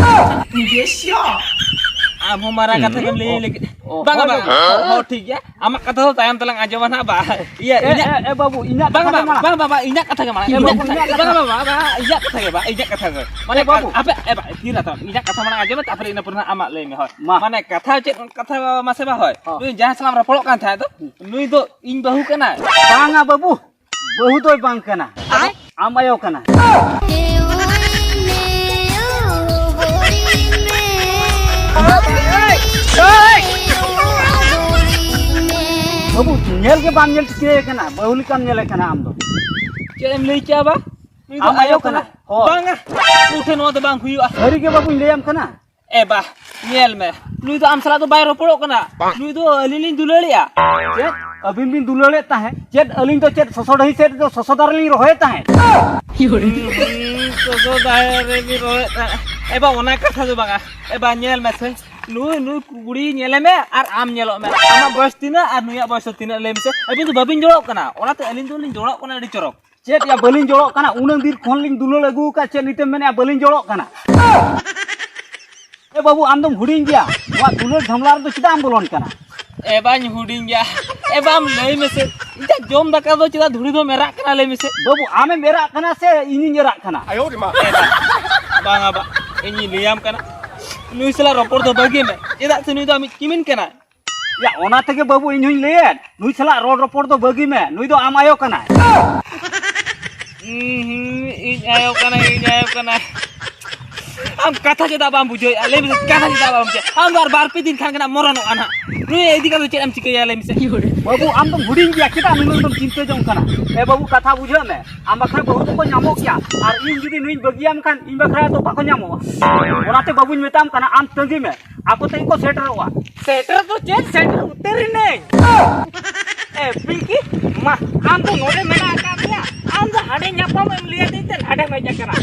ᱟᱢ ᱦᱚᱸ ᱢᱟᱨᱟᱝ ᱠᱟᱛᱷᱟ ᱜᱮᱢ ᱞᱟᱹᱭᱟᱹᱧ ᱞᱟᱹᱜᱤᱫ᱾ ᱚ, ᱵᱟᱝᱟ, ᱦᱳᱭ, ᱵᱟᱝᱟ᱾ ᱦᱳᱭ᱾ ᱦᱚᱸ, ᱦᱚᱸ, ᱴᱷᱤᱠ ᱜᱮᱭᱟ᱾ ᱟᱢᱟᱜ ᱠᱟᱛᱷᱟ ᱫᱚ ᱛᱟᱭᱚᱢ ᱛᱮᱞᱟᱝ ᱟᱸᱡᱚᱢᱟ ᱱᱟᱦᱟᱜ, ᱵᱟ᱾ ᱤᱭᱟᱹ, ᱮ, ᱤᱧᱟᱹᱜ ᱮ, ᱮ ᱵᱟᱹᱵᱩ, ᱤᱧᱟᱹᱜ ᱵᱟᱝᱟ, ᱠᱟᱛᱷᱟ ᱜᱮ ᱵᱟᱝᱟ, ᱢᱟᱲᱟᱝ᱾ ᱵᱟᱝᱟ, ᱵᱟᱝᱟ, ᱤᱧᱟᱹᱜ ᱠᱟᱛᱷᱟ ᱜᱮ᱾ ᱮ ᱵᱟᱹᱵᱩ, ᱤᱧᱟᱹᱜ ᱠᱟᱛᱷᱟ ᱵᱟᱝᱟ, ᱜᱮ᱾ ᱵᱟᱝᱟ, ᱤᱧᱟᱹᱜ ᱠᱟᱛᱷᱟ ᱜᱮ, ᱵᱟᱝᱟ, ᱤᱧᱟᱹᱜ ᱠᱟᱛᱷᱟ ᱜᱮ᱾ ᱢᱟᱱᱮ, ᱮ ᱵᱟᱹᱵᱩ᱾ ᱟᱯᱮ, ᱮ ᱵᱟ, ᱛᱷᱤᱨ ᱦᱟᱛᱟᱲ ᱢᱮ᱾ ᱤᱧᱟᱹᱜ ᱠᱟᱛᱷᱟ ᱢᱟᱲᱟᱝ ᱟᱸᱡᱚᱢ ᱢᱮ, ᱛᱟᱨᱯᱚᱨᱮ ᱤᱱᱟᱹ ᱯᱚᱨᱮ ᱱᱟᱦᱟᱜ ᱟᱢᱟᱜ ᱞᱟᱹᱭ ᱢᱮ, ᱦᱳᱭ᱾ ᱢᱟ᱾ ᱢᱟᱱᱮ, ᱠᱟᱛᱷᱟ ᱪᱮᱫ ᱠᱟᱛᱷᱟ ᱢᱟᱥᱮ ᱵᱟ, ᱦᱳᱭ᱾ ᱦᱚᱸ᱾ ᱱᱩᱭ ᱡᱟᱦᱟᱸᱭ ᱥᱟᱞᱟᱜ ᱮᱢ ᱨᱚᱯᱚᱲᱚᱜ ᱠᱟᱱ ᱛᱟᱦᱮᱸᱫ ᱫᱚ, ᱦᱩᱸ᱾ ᱱᱩᱭ ᱫᱚ ᱤᱧ ᱵᱟᱹᱦᱩ ᱠᱟᱱᱟᱭ᱾ ᱵᱟᱝᱟ ᱵᱟᱹᱵᱩ, ᱵᱟᱹᱦᱩ ᱫᱚᱭ ᱵᱟᱝ ᱠᱟᱱᱟ᱾ ᱟᱢ ᱟᱭᱳ ᱠᱟᱱᱟ᱾ ᱵᱟᱹᱵᱩ, ᱧᱮᱞ ᱜᱮ ᱵᱟᱢ ᱧᱮᱞ ᱴᱷᱤᱠᱟᱹᱭᱮ ᱠᱟᱱᱟ, ᱵᱟᱹᱦᱩ ᱞᱮᱠᱟᱢ ᱧᱮᱞᱮ ᱠᱟᱱᱟ ᱟᱢ ᱫᱚ᱾ ᱪᱮᱫ ᱮᱢ ᱞᱟᱹᱭ ᱠᱮᱭᱟ ᱵᱟ? ᱱᱩᱭ ᱫᱚ ᱟᱢ ᱟᱭᱳ ᱟᱭᱳ ᱠᱟᱱᱟ? ᱠᱟᱱᱟ? ᱦᱳᱭ᱾ ᱵᱟᱝᱟ, ᱩᱱᱤ ᱴᱷᱮᱱ ᱱᱚᱣᱟ ᱫᱚ ᱵᱟᱝ ᱦᱩᱭᱩᱜᱼᱟ᱾ ᱥᱟᱹᱨᱤ ᱜᱮ ᱵᱟᱹᱵᱩᱧ ᱞᱟᱹᱭᱟᱢ ᱠᱟᱱᱟ᱾ ᱮ ᱵᱟ, ᱧᱮᱞ ᱢᱮ, ᱱᱩᱭ ᱫᱚ ᱟᱢ ᱥᱟᱞᱟᱜ ᱫᱚ ᱵᱟᱭ ᱨᱚᱯᱚᱲᱚᱜ ᱠᱟᱱᱟ᱾ ᱱᱩᱭ ᱫᱚ ᱟᱹᱞᱤᱧ ᱞᱤᱧ ᱫᱩᱞᱟᱹᱲᱮᱜᱼᱟ᱾ ᱪᱮᱫ? ᱟᱹᱵᱤᱱ ᱵᱤᱱ ᱫᱩᱞᱟᱹᱲᱮᱫ ᱛᱟᱦᱮᱸᱫ? ᱪᱮᱫ ᱟᱹᱞᱤᱧ ᱫᱚ ᱪᱮᱫ ᱥᱚᱥᱚ ᱰᱟᱹᱦᱤ ᱥᱮᱫ ᱫᱚ ᱥᱚᱥᱚ ᱫᱟᱨᱮ ᱞᱤᱧ ᱨᱚᱦᱚᱭᱮᱫ ᱛᱟᱦᱮᱸᱫ? ᱦᱩᱸ, ᱥᱚᱥᱚ ᱫᱟᱨᱮ ᱨᱮᱵᱤᱱ ᱨᱚᱦᱚᱭᱮᱫ ᱛᱟᱦᱮᱸᱫ? ᱮ ᱵᱟ, ᱚᱱᱟ ᱠᱟᱛᱷᱟ ᱫᱚ ᱵᱟᱝᱟ᱾ ᱮ ᱵᱟ, ᱧᱮᱞ ᱢᱮᱥᱮ, ᱱᱩᱭ, ᱱᱩᱭ ᱠᱩᱲᱤ ᱧᱮᱞᱮ ᱢᱮ ᱟᱨ ᱟᱢ ᱧᱮᱞᱚᱜ ᱢᱮ᱾ ᱟᱢᱟᱜ ᱵᱚᱭᱮᱥ ᱛᱤᱱᱟᱹᱜ ᱟᱨ ᱱᱩᱭᱟᱜ ᱵᱚᱭᱮᱥ ᱫᱚ ᱛᱤᱱᱟᱹᱜ, ᱞᱟᱹᱭ ᱢᱮᱥᱮ? ᱟᱹᱵᱤᱱ ᱫᱚ ᱵᱟᱹᱵᱤᱱ ᱡᱚᱲᱚᱜ ᱠᱟᱱᱟ, ᱚᱱᱟᱛᱮ ᱟᱹᱞᱤᱧ ᱫᱚᱞᱤᱧ ᱡᱚᱲᱚᱜ ᱠᱟᱱᱟ ᱟᱹᱰᱤ ᱪᱚᱨᱚᱠ᱾ ᱪᱮᱫ ᱭᱟ, ᱵᱟᱹᱞᱤᱧ ᱡᱚᱲᱚᱜ ᱠᱟᱱᱟ? ᱩᱱᱟᱹᱜ ᱫᱤᱱ ᱠᱷᱚᱱ ᱞᱤᱧ ᱫᱩᱞᱟᱹᱲ ᱟᱹᱜᱩ ᱟᱠᱟᱫ, ᱪᱮᱫ ᱱᱤᱛᱮᱢ ᱢᱮᱱᱮᱫᱼᱟ ᱵᱟᱹᱞᱤᱧ ᱡᱚᱲᱚᱜ ᱠᱟᱱᱟ? ᱮ ᱵᱟᱹᱵᱩ, ᱟᱢ ᱫᱚᱢ ᱦᱩᱰᱤᱧ ᱜᱮᱭᱟ, ᱱᱚᱣᱟ ᱫᱩᱞᱟᱹᱲ ᱡᱷᱟᱢᱞᱟ ᱨᱮᱫᱚ ᱪᱮᱫᱟᱜ ᱮᱢ ᱵᱚᱞᱚᱱ ᱠᱟᱱᱟ? ᱮ ᱵᱟᱹᱧ ᱦᱩᱰᱤᱧ ᱜᱮᱭᱟ, ᱮ ᱵᱟᱢ ᱞᱟᱹᱭ ᱢᱮᱥᱮ, ᱤᱧᱟᱹᱜ ᱡᱚᱢ ᱫᱟᱠᱟ ᱫᱚ ᱪᱮᱫᱟᱜ ᱫᱷᱩᱲᱤ ᱫᱚᱢ ᱮᱨᱟᱜ ᱠᱟᱱᱟ, ᱞᱟᱹᱭ ᱢᱮᱥᱮ? ᱵᱟᱹᱵᱩ, ᱟᱢᱮᱢ ᱮᱨᱟᱜ ᱠᱟᱱᱟ ᱥᱮ ᱤᱧᱤᱧ ᱮᱨᱟᱜ ᱠᱟᱱᱟ? ᱮ ᱵᱟ, ᱵᱟᱝᱟ ᱵᱟ, ᱤᱧᱤᱧ ᱞᱟᱹᱭᱟᱢ ᱠᱟᱱᱟ, ᱱᱩᱭ ᱥᱟᱞᱟᱜ ᱨᱚᱯᱚᱲ ᱫᱚ ᱵᱟᱹᱜᱤ ᱢᱮ, ᱪᱮᱫᱟᱜ ᱥᱮ ᱱᱩᱭ ᱫᱚ ᱟᱢᱤᱡ ᱠᱤᱢᱤᱱ ᱠᱟᱱᱟᱭ᱾ ᱭᱟ, ᱚᱱᱟ ᱛᱮᱜᱮ ᱵᱟᱹᱵᱩ ᱤᱧ ᱦᱚᱧ ᱞᱟᱹᱭᱮᱫ, ᱱᱩᱭ ᱥᱟᱞᱟᱜ ᱨᱚᱲ ᱨᱚᱯᱚᱲ ᱫᱚ ᱵᱟᱹᱜᱤ ᱢᱮ, ᱱᱩᱭ ᱫᱚ ᱟᱢ ᱟᱭᱳ ᱠᱟᱱᱟᱭ᱾ ᱦᱩᱸ, ᱦᱩᱸ, ᱤᱧ ᱟᱭᱳ ᱠᱟᱱᱟᱭ, ᱤᱧ ᱟᱭᱳ ᱠᱟᱱᱟᱭ᱾ ᱟᱢ ᱠᱟᱛᱷᱟ ᱪᱮᱫᱟᱜ ᱵᱟᱢ ᱵᱩᱡᱷᱟᱹᱣᱮᱫᱼᱟ? ᱞᱟᱹᱭ ᱢᱮᱥᱮ, ᱠᱟᱛᱷᱟ ᱪᱮᱫᱟᱜ ᱵᱟᱢ ᱵᱩᱡᱷᱟᱹᱣᱮᱫᱼᱟ? ᱟᱢ ᱫᱚ ᱟᱨ ᱵᱟᱨ ᱯᱮ ᱫᱤᱱ ᱠᱷᱟᱱ ᱜᱮ ᱱᱟᱜ ᱢᱚᱨᱚᱱᱚᱜᱼᱟ ᱱᱟᱜ᱾ ᱱᱩᱭ ᱤᱫᱤ ᱠᱟᱛᱮ ᱪᱮᱫ ᱮᱢ ᱪᱤᱠᱟᱹᱭᱟ? ᱞᱟᱹᱭ ᱢᱮᱥᱮ᱾ ᱵᱟᱹᱵᱩ, ᱟᱢ ᱫᱚᱢ ᱦᱩᱰᱤᱧ ᱜᱮᱭᱟ, ᱪᱮᱫᱟᱜ ᱱᱩᱱᱟᱹᱜ ᱫᱚᱢ ᱪᱤᱱᱛᱟᱹ ᱡᱚᱝ ᱠᱟᱱᱟ? ᱮ ᱵᱟᱹᱵᱩ, ᱠᱟᱛᱷᱟ ᱵᱩᱡᱷᱟᱹᱣ ᱢᱮ, ᱟᱢ ᱵᱟᱠᱷᱨᱟ ᱵᱟᱹᱦᱩ ᱫᱚᱠᱚ ᱧᱟᱢᱚᱜ ᱜᱮᱭᱟ, ᱟᱨ ᱤᱧ ᱡᱩᱫᱤ ᱱᱩᱭᱤᱧ ᱵᱟᱹᱜᱤᱭᱟᱢ ᱠᱷᱟᱱ, ᱤᱧ ᱵᱟᱠᱷᱨᱟ ᱫᱚ ᱵᱟᱠᱚ ᱧᱟᱢᱚᱜᱼᱟ᱾ ᱚᱱᱟᱛᱮ ᱵᱟᱹᱵᱩᱧ ᱢᱮᱛᱟᱢ ᱠᱟᱱᱟ, ᱟᱢ ᱛᱟᱺᱜᱤ ᱢᱮ, ᱟᱠᱚ ᱛᱮᱜᱮ ᱠᱚ ᱥᱮᱴᱮᱨᱚᱜᱼᱟ᱾ ᱥᱮᱴᱮᱨ ᱫᱚ ᱪᱮᱫ, ᱥᱮᱴᱮᱨ ᱩᱛᱟᱹᱨ ᱮᱱᱟᱹᱧ᱾ ᱮ ᱯᱤᱝᱠᱤ, ᱢᱟ, ᱟᱢ ᱫᱚ ᱱᱚᱰᱮ ᱢᱮᱱᱟᱜ ᱟᱠᱟᱫ ᱢᱮᱭᱟ, ᱟᱢ ᱫᱚ ᱦᱟᱸᱰᱮ ᱧᱟᱯᱟᱢ ᱮᱢ ᱞᱟᱹᱭ ᱟᱹᱫᱤᱧ ᱛᱮ ᱱᱟᱰᱮᱢ ᱦᱮᱡ ᱟᱠᱟᱱᱟ᱾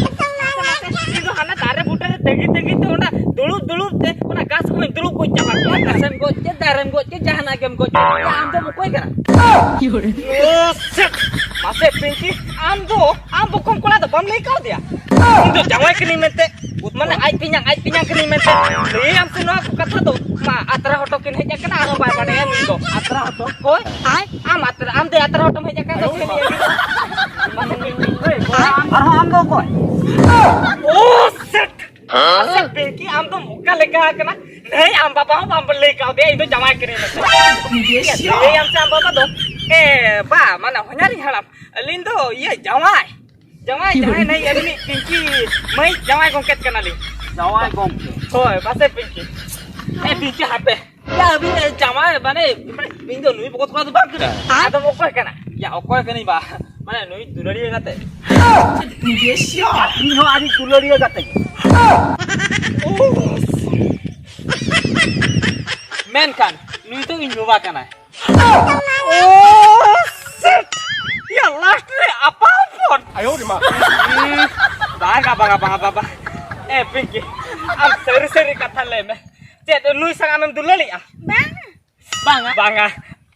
ᱢᱟᱥᱮ, ᱢᱟᱥᱮ, ᱤᱧ ᱫᱚ ᱦᱟᱱᱟ ᱫᱟᱨᱮ ᱵᱩᱴᱟᱹ ᱨᱮ ᱛᱟᱹᱜᱤ ᱛᱟᱹᱜᱤ ᱛᱮ ᱚᱱᱟ ᱫᱩᱲᱩᱵ ᱫᱩᱲᱩᱵ ᱛᱮ ᱚᱱᱟ ᱜᱷᱟᱥ ᱠᱚᱦᱚᱸᱧ ᱫᱩᱲᱩᱵ ᱜᱚᱡ ᱪᱟᱵᱟ ᱠᱮᱫᱟ᱾ ᱜᱷᱟᱥᱮᱢ ᱜᱚᱡ ᱠᱮᱫ, ᱫᱟᱨᱮᱢ ᱜᱚᱡ ᱠᱮᱫ, ᱡᱟᱦᱟᱱᱟᱜ ᱜᱮᱢ ᱜᱚᱡ ᱠᱮᱫ, ᱟᱢ ᱫᱚᱢ ᱚᱠᱚᱭ ᱠᱟᱱᱟ? ᱳ, ᱥᱮᱴ! ᱢᱟᱥᱮ ᱯᱤᱝᱠᱤ, ᱟᱢ ᱫᱚ, ᱟᱢ ᱫᱚ ᱠᱚᱢ ᱠᱚᱲᱟ ᱫᱚ ᱵᱟᱢ ᱞᱟᱹᱭ ᱠᱟᱣᱫᱮᱭᱟ? ᱤᱧ ᱫᱚ ᱡᱟᱶᱟᱭ ᱠᱟᱹᱱᱟᱹᱧ ᱢᱮᱱᱛᱮ, ᱢᱟᱱᱮ ᱟᱡ ᱛᱮᱧᱟᱝ, ᱟᱡ ᱛᱮᱧᱟᱝ ᱠᱟᱹᱱᱟᱹᱧ ᱢᱮᱱᱛᱮ ᱞᱟᱹᱭᱟᱢ ᱥᱮ ᱱᱚᱣᱟ ᱠᱚ ᱠᱟᱛᱷᱟ ᱫᱚ? ᱢᱟ, ᱟᱛᱨᱟ ᱦᱚᱴᱚ ᱠᱤᱱ ᱦᱮᱡ ᱟᱠᱟᱱᱟ, ᱟᱨᱦᱚᱸ ᱵᱟᱭ ᱵᱟᱰᱟᱭᱟ ᱱᱩᱭ ᱫᱚ᱾ ᱟᱛᱨᱟ ᱦᱚᱴᱚ? ᱦᱳᱭ᱾ ᱟᱢ ᱟᱛᱨᱟ, ᱟᱢ ᱫᱚ ᱟᱛᱨᱟ ᱦᱚᱴᱚᱢ ᱦᱮᱡ ᱟᱠᱟᱱ ᱫᱚ ᱪᱮᱫ ᱮᱢ ᱞᱟᱹᱭᱟ? ᱟᱨᱦᱚᱸ ᱟᱢ ᱫᱚ ᱚᱠᱚᱭ? ᱳ, ᱥᱮᱴ! ᱢᱟᱥᱮ ᱯᱤᱝᱠᱤ, ᱟᱢ ᱫᱚᱢ ᱚᱠᱟ ᱞᱮᱠᱟ ᱟᱠᱟᱱᱟ? ᱱᱟᱹᱭ, ᱟᱢ ᱵᱟᱵᱟ ᱦᱚᱸ ᱵᱟᱢ ᱞᱟᱹᱭ ᱠᱟᱣᱫᱮᱭᱟ, ᱤᱧ ᱫᱚ ᱡᱟᱶᱟᱭ ᱠᱟᱹᱱᱟᱹᱧ ᱢᱮᱱᱛᱮ᱾ ᱞᱟᱹᱭᱟᱢ ᱥᱮ ᱟᱢ ᱵᱟᱵᱟ ᱫᱚ? ᱮ, ᱵᱟ, ᱢᱟᱱᱮ, ᱦᱚᱧᱦᱟᱨᱤᱧ ᱦᱟᱲᱟᱢ, ᱟᱹᱞᱤᱧ ᱫᱚ, ᱤᱭᱟᱹ, ᱡᱟᱶᱟᱭ᱾ ᱡᱟᱶᱟᱭ, ᱡᱟᱦᱟᱸᱭ ᱱᱟᱹᱭ, ᱟᱹᱞᱤᱧ ᱯᱤᱝᱠᱤ ᱢᱟᱹᱭ ᱡᱟᱶᱟᱭ ᱜᱚᱝᱠᱮᱛ ᱠᱟᱱᱟᱞᱤᱧ᱾ ᱡᱟᱶᱟᱭ ᱜᱚᱝᱠᱮ? ᱦᱳᱭ, ᱢᱟᱥᱮ ᱯᱤᱝᱠᱤ᱾ ᱮ, ᱯᱤᱝᱠᱤ, ᱦᱟᱯᱮ᱾ ᱭᱟ, ᱟᱹᱵᱤᱱ, ᱮ, ᱡᱟᱶᱟᱭ, ᱢᱟᱱᱮ, ᱤᱧ ᱫᱚ ᱱᱩᱭ ᱵᱚᱠᱚᱛ ᱠᱚᱲᱟ ᱫᱚ ᱵᱟᱝ ᱠᱟᱱᱟ᱾ ᱟᱫᱚᱢ ᱚᱠᱚᱭ ᱠᱟᱱᱟ? ᱭᱟ, ᱚᱠᱚᱭ ᱠᱟᱹᱱᱟᱹᱧ ᱵᱟ? ᱢᱟᱱᱮ, ᱱᱩᱭ ᱫᱩᱞᱟᱹᱲᱤᱭᱟᱹ ᱜᱟᱛᱮ᱾ ᱤᱧ ᱦᱚᱸ ᱟᱹᱰᱤ ᱫᱩᱞᱟᱹᱲᱤᱭᱟᱹ ᱜᱟᱛᱮ ᱜᱮ᱾ ᱢᱮᱱᱠᱷᱟᱱ, ᱱᱩᱭ ᱫᱚ ᱤᱧ ᱵᱟᱵᱟ ᱠᱟᱱᱟᱭ᱾ ᱳ, ᱥᱮᱴ! ᱭᱟ, ᱞᱟᱥᱴ ᱨᱮ ᱟᱯᱟ ᱦᱚᱯᱚᱱ᱾ ᱟᱭᱳ ᱨᱮ ᱢᱟ᱾ ᱵᱟᱝᱟ, ᱵᱟᱝᱟ, ᱵᱟᱝᱟ, ᱵᱟᱵᱟ᱾ ᱮ, ᱯᱤᱝᱠᱤ, ᱟᱢ ᱥᱟᱹᱨᱤ ᱥᱟᱹᱨᱤ ᱠᱟᱛᱷᱟ ᱞᱟᱹᱭ ᱢᱮ᱾ ᱪᱮᱫ, ᱱᱩᱭ ᱥᱟᱶ ᱟᱢᱮᱢ ᱫᱩᱞᱟᱹᱲᱤᱜᱼᱟ? ᱵᱟᱝ᱾ ᱵᱟᱝᱟ? ᱵᱟᱝᱟ᱾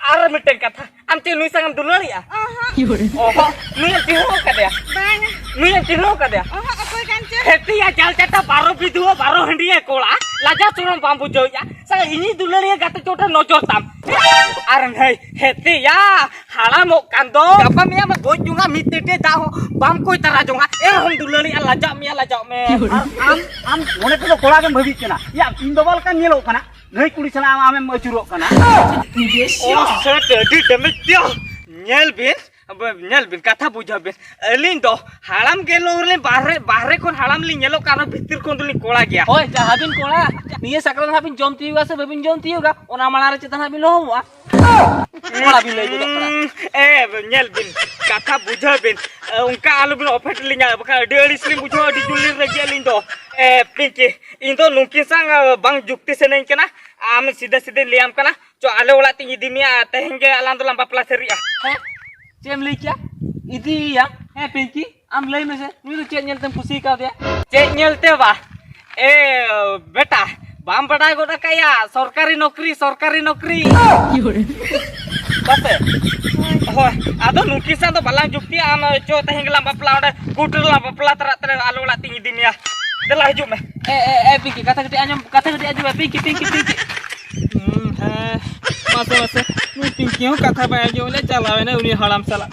ᱟᱨ ᱢᱤᱫᱴᱮᱱ ᱠᱟᱛᱷᱟ, ᱟᱢ ᱪᱮᱫ ᱱᱩᱭ ᱥᱟᱶ ᱮᱢ ᱫᱩᱞᱟᱹᱲᱤᱜᱼᱟ? ᱚᱦᱚᱸ᱾ ᱚᱦᱚᱸ, ᱱᱩᱭ ᱮᱢ ᱪᱤᱱᱦᱟᱹᱣ ᱠᱟᱫᱮᱭᱟ? ᱵᱟᱝᱟ᱾ ᱱᱩᱭ ᱮᱢ ᱪᱤᱱᱦᱟᱹᱣ ᱠᱟᱫᱮᱭᱟ? ᱚᱦᱚᱸ, ᱚᱠᱚᱭ ᱠᱟᱱ ᱪᱚ? ᱦᱮᱛᱤᱭᱟ ᱡᱟᱞ ᱪᱟᱴᱟ ᱵᱟᱨᱚ ᱵᱤᱫᱷᱩᱣᱟᱹ ᱵᱟᱨᱚ ᱦᱟᱺᱰᱤᱭᱟᱹ ᱠᱚᱲᱟ, ᱞᱟᱡᱟ ᱥᱚᱨᱚᱢ ᱵᱟᱢ ᱵᱩᱡᱷᱟᱹᱣᱮᱫᱼᱟ? ᱥᱟᱞᱟ ᱤᱧᱤᱡ ᱫᱩᱞᱟᱹᱲᱤᱭᱟᱹ ᱜᱟᱛᱮ ᱪᱚᱴ ᱨᱮ ᱱᱚᱡᱚᱨ ᱛᱟᱢ᱾ ᱟᱨ ᱱᱟᱹᱭ ᱦᱮᱛᱤᱭᱟ ᱦᱟᱲᱟᱢᱚᱜ ᱠᱟᱱ ᱫᱚ᱾ ᱜᱟᱯᱟ ᱢᱮᱭᱟᱝ ᱢᱟ ᱜᱚᱡ ᱡᱚᱝᱟ ᱢᱤᱫ ᱛᱤᱴᱮ ᱫᱟᱜ ᱦᱚᱸ ᱵᱟᱢ ᱠᱚᱭ ᱛᱟᱨᱟ ᱡᱚᱝᱟ, ᱮᱱ ᱨᱮᱦᱚᱸᱢ ᱫᱩᱞᱟᱹᱲᱤᱜᱼᱟ, ᱞᱟᱡᱟᱜ ᱢᱮᱭᱟ, ᱞᱟᱡᱟᱜ ᱢᱮ᱾ ᱟᱨ ᱟᱢ, ᱟᱢ ᱢᱚᱱᱮ ᱛᱮᱫᱚ ᱠᱚᱲᱟ ᱜᱮᱢ ᱵᱷᱟᱹᱵᱤᱜ ᱠᱟᱱᱟ᱾ ᱭᱟ, ᱤᱧ ᱵᱟᱵᱟ ᱞᱮᱠᱟᱢ ᱧᱮᱞᱚᱜ ᱠᱟᱱᱟ᱾ ᱱᱟᱹᱭ ᱠᱩᱲᱤ ᱥᱟᱞᱟᱜ ᱟᱢ, ᱟᱢᱮᱢ ᱟᱹᱪᱩᱨᱚᱜ ᱠᱟᱱᱟ᱾ ᱳ, ᱥᱮᱴ, ᱟᱹᱰᱤ ᱰᱮᱢᱮᱡᱽ ᱫᱚ᱾ ᱧᱮᱞ ᱵᱤᱱ, ᱟᱵᱚ ᱧᱮᱞ ᱵᱤᱱ, ᱠᱟᱛᱷᱟ ᱵᱩᱡᱷᱟᱹᱣ ᱵᱤᱱ, ᱟᱹᱞᱤᱧ ᱫᱚ ᱦᱟᱲᱟᱢ ᱜᱮ ᱞᱚ ᱨᱮ ᱵᱟᱦᱨᱮ, ᱵᱟᱦᱨᱮ ᱠᱷᱚᱱ ᱦᱟᱲᱟᱢ ᱞᱤᱧ ᱧᱮᱞᱚᱜ ᱠᱟᱱ ᱨᱮᱦᱚᱸ ᱵᱷᱤᱛᱤᱨ ᱠᱷᱚᱱ ᱫᱚᱞᱤᱧ ᱠᱚᱲᱟ ᱜᱮᱭᱟ᱾ ᱦᱳᱭ, ᱡᱟᱦᱟᱸ ᱵᱤᱱ ᱠᱚᱲᱟ, ᱱᱤᱭᱟᱹ ᱥᱟᱠᱨᱟᱛ ᱦᱟᱸᱜ ᱵᱤᱱ ᱡᱚᱢ ᱛᱤᱭᱳᱜᱟ ᱥᱮ ᱵᱟᱹᱵᱤᱱ ᱡᱚᱢ ᱛᱤᱭᱳᱜᱟ, ᱚᱱᱟ ᱢᱟᱲᱟᱝ ᱨᱮ ᱪᱮᱛᱟᱱ ᱦᱟᱸᱜ ᱵᱤᱱ ᱞᱚᱦᱚᱢᱚᱜᱼᱟ᱾ ᱠᱚᱲᱟ ᱵᱤᱱ ᱞᱟᱹᱭ ᱜᱚᱫᱚᱜ ᱠᱟᱱᱟ᱾ ᱩᱸ, ᱮ, ᱧᱮᱞ ᱵᱤᱱ, ᱠᱟᱛᱷᱟ ᱵᱩᱡᱷᱟᱹᱣ ᱵᱤᱱ, ᱮ, ᱚᱱᱠᱟ ᱟᱞᱚ ᱵᱤᱱ ᱚᱯᱷᱮᱴ ᱞᱤᱧᱟ, ᱵᱟᱠᱷᱟᱱ ᱟᱹᱰᱤ ᱟᱹᱲᱤᱥ ᱞᱤᱧ ᱵᱩᱡᱷᱟᱹᱣᱟ, ᱟᱹᱰᱤ ᱡᱳᱨ ᱞᱤᱧ ᱨᱟᱹᱜᱤ ᱟᱹᱞᱤᱧ ᱫᱚ᱾ ᱮ, ᱯᱤᱝᱠᱤ, ᱤᱧ ᱫᱚ ᱱᱩᱠᱤᱱ ᱥᱟᱶ, ᱮ, ᱵᱟᱝ ᱡᱩᱠᱛᱤ ᱥᱟᱱᱟᱧ ᱠᱟᱱᱟ, ᱟᱢ ᱥᱤᱫᱷᱟᱹ ᱥᱤᱫᱷᱟᱹᱧ ᱞᱟᱹᱭᱟᱢ ᱠᱟᱱᱟ᱾ ᱪᱚ, ᱟᱞᱮ ᱚᱲᱟᱜ ᱛᱤᱧ ᱤᱫᱤ ᱢᱮᱭᱟ, ᱛᱮᱦᱮᱧ ᱜᱮ ᱟᱞᱟᱝ ᱫᱚᱞᱟᱝ ᱵᱟᱯᱞᱟ ᱥᱟᱹᱨᱤᱜᱼᱟ᱾ ᱦᱮᱸ? ᱪᱮᱫ ᱮᱢ ᱞᱟᱹᱭ ᱠᱮᱭᱟ? ᱤᱫᱤᱭᱮᱭᱟᱢ? ᱦᱮᱸ, ᱯᱤᱝᱠᱤ, ᱟᱢ ᱞᱟᱹᱭ ᱢᱮᱥᱮ, ᱱᱩᱭ ᱫᱚ ᱪᱮᱫ ᱧᱮᱞ ᱛᱮᱢ ᱠᱩᱥᱤ ᱠᱟᱣᱫᱮᱭᱟ? ᱪᱮᱫ ᱧᱮᱞ ᱛᱮ ᱵᱟ? ᱮ, ᱵᱮᱴᱟ, ᱵᱟᱢ ᱵᱟᱰᱟᱭ ᱜᱚᱫ ᱟᱠᱟᱫᱼᱟ, ᱥᱚᱨᱠᱟᱨᱤ ᱱᱚᱠᱨᱤ, ᱥᱚᱨᱠᱟᱨᱤ ᱱᱚᱠᱨᱤ᱾ ᱵᱟᱥᱮ? ᱦᱳᱭ, ᱟᱫᱚ ᱱᱩᱠᱤᱱ ᱥᱟᱶ ᱫᱚ ᱵᱟᱞᱟᱝ ᱡᱩᱠᱛᱤᱭᱟ, ᱟᱢ ᱪᱚ, ᱛᱮᱦᱮᱧ ᱜᱮᱞᱟᱝ ᱵᱟᱯᱞᱟ, ᱚᱸᱰᱮ ᱠᱳᱨᱴ ᱨᱮᱞᱟᱝ ᱵᱟᱯᱞᱟ ᱛᱟᱨᱟ ᱛᱮ, ᱟᱞᱮ ᱚᱲᱟᱜ ᱛᱤᱧ ᱤᱫᱤ ᱢᱮᱭᱟ᱾ ᱫᱮᱞᱟ, ᱦᱤᱡᱩᱜ ᱢᱮ᱾ ᱮ, ᱮ, ᱮ, ᱯᱤᱝᱠᱤ, ᱠᱟᱛᱷᱟ ᱠᱟᱹᱴᱤᱡ ᱟᱸᱡᱚᱢ, ᱠᱟᱛᱷᱟ ᱠᱟᱹᱴᱤᱡ ᱟᱸᱡᱚᱢ ᱢᱮ, ᱯᱤᱝᱠᱤ, ᱯᱤᱝᱠᱤ, ᱯᱤᱝᱠᱤ᱾ ᱦᱩᱸ, ᱦᱮᱸ, ᱢᱟᱥᱮ, ᱢᱟᱥᱮ, ᱱᱩᱭ ᱯᱤᱝᱠᱤ ᱦᱚᱸ ᱠᱟᱛᱷᱟ ᱵᱟᱭ ᱟᱸᱡᱚᱢ ᱞᱮᱫ, ᱪᱟᱞᱟᱣ ᱮᱱᱟᱭ ᱩᱱᱤ ᱦᱟᱲᱟᱢ ᱥᱟᱞᱟᱜ᱾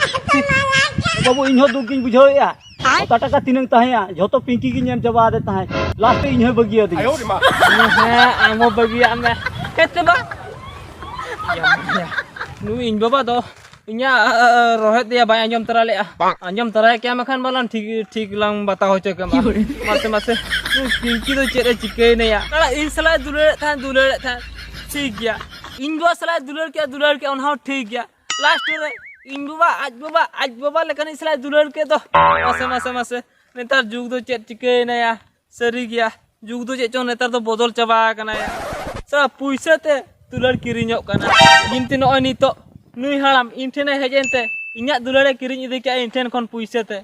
ᱵᱟᱹᱵᱩ, ᱤᱧ ᱦᱚᱸ ᱫᱩᱠ ᱜᱤᱧ ᱵᱩᱡᱷᱟᱹᱣᱮᱫᱼᱟ᱾ ᱚᱛᱟ ᱴᱟᱠᱟ ᱛᱤᱱᱟᱹᱝ ᱛᱟᱦᱮᱸᱭᱟ, ᱡᱷᱚᱛᱚ ᱯᱤᱝᱠᱤ ᱜᱤᱧ ᱮᱢ ᱪᱟᱵᱟ ᱟᱫᱮ ᱛᱟᱦᱮᱸᱫ, ᱞᱟᱥᱴ ᱨᱮ ᱤᱧ ᱦᱚᱸᱭ ᱵᱟᱹᱜᱤᱭᱟᱹᱫᱤᱧᱟ᱾ ᱦᱮᱸ, ᱟᱢ ᱦᱚᱸ ᱵᱟᱹᱜᱤᱭᱟᱜ ᱢᱮ᱾ ᱦᱮᱸ ᱛᱚ ᱵᱟ᱾ ᱱᱩᱭ ᱤᱧ ᱵᱟᱵᱟ ᱫᱚ ᱤᱧᱟᱹᱜ, ᱟ, ᱟ, ᱟ, ᱨᱚᱦᱮᱫ ᱫᱮᱭᱟ ᱵᱟᱭ ᱟᱸᱡᱚᱢ ᱛᱚᱨᱟ ᱞᱮᱜᱼᱟ᱾ ᱟᱸᱡᱚᱢ ᱛᱚᱨᱟᱭ ᱠᱮᱭᱟ ᱢᱮᱠᱷᱟᱱ ᱵᱟᱞᱟᱝ ᱴᱷᱤᱠ, ᱴᱷᱤᱠ ᱞᱟᱝ ᱵᱟᱛᱟᱣ ᱦᱚᱪᱚ ᱠᱮᱢᱟ᱾ ᱢᱟᱥᱮ, ᱢᱟᱥᱮ, ᱱᱩᱭ ᱯᱤᱝᱠᱤ ᱫᱚ ᱪᱮᱫ ᱮ ᱪᱤᱠᱟᱹᱭᱮᱱᱟᱭᱟ? ᱥᱟᱞᱟ ᱤᱧ ᱥᱟᱞᱟᱜ ᱮ ᱫᱩᱞᱟᱹᱲᱮᱫ ᱛᱟᱦᱮᱸᱫ, ᱫᱩᱞᱟᱹᱲᱮᱫ ᱛᱟᱦᱮᱸᱫ, ᱴᱷᱤᱠ ᱜᱮᱭᱟ᱾ ᱤᱧ ᱵᱟᱵᱟ ᱥᱟᱞᱟᱜ ᱮ ᱫᱩᱞᱟᱹᱲ ᱠᱮᱜᱼᱟ, ᱫᱩᱞᱟᱹᱲ ᱠᱮᱜᱼᱟ, ᱚᱱᱟ ᱦᱚᱸ ᱴᱷᱤᱠ ᱜᱮᱭᱟ᱾ ᱞᱟᱥᱴ ᱨᱮ ᱤᱧ ᱵᱟᱵᱟ, ᱟᱡ ᱵᱟᱵᱟ, ᱟᱡ ᱵᱟᱵᱟ ᱞᱮᱠᱟᱱᱤᱡ ᱥᱟᱞᱟᱜ ᱮ ᱫᱩᱞᱟᱹᱲ ᱠᱮᱫ ᱫᱚ᱾ ᱢᱟᱥᱮ, ᱢᱟᱥᱮ, ᱢᱟᱥᱮ, ᱱᱮᱛᱟᱨ ᱡᱩᱜᱽ ᱫᱚ ᱪᱮᱫ ᱪᱤᱠᱟᱹᱭᱮᱱᱟᱭᱟ? ᱥᱟᱹᱨᱤ ᱜᱮᱭᱟ, ᱡᱩᱜᱽ ᱫᱚ ᱪᱮᱫ ᱪᱚᱝ ᱱᱮᱛᱟᱨ ᱫᱚ ᱵᱚᱫᱚᱞ ᱪᱟᱵᱟ ᱟᱠᱟᱱᱟ ᱭᱟ᱾ ᱥᱟᱞᱟ ᱯᱩᱭᱥᱟᱹ ᱛᱮ ᱫᱩᱞᱟᱹᱲ ᱠᱤᱨᱤᱧᱚᱜ ᱠᱟᱱᱟ᱾ ᱡᱤᱱᱛᱤ ᱱᱚᱜᱼᱚᱭ ᱱᱤᱛᱚᱜ ᱱᱩᱭ ᱦᱟᱲᱟᱢ ᱤᱧ ᱴᱷᱮᱱᱮ ᱦᱮᱡ ᱮᱱᱛᱮ ᱤᱧᱟᱹᱜ ᱫᱩᱞᱟᱹᱲᱮ ᱠᱤᱨᱤᱧ ᱤᱫᱤ ᱠᱮᱜᱼᱟ ᱤᱧ ᱴᱷᱮᱱ ᱠᱷᱚᱱ ᱯᱩᱭᱥᱟᱹ ᱛᱮ᱾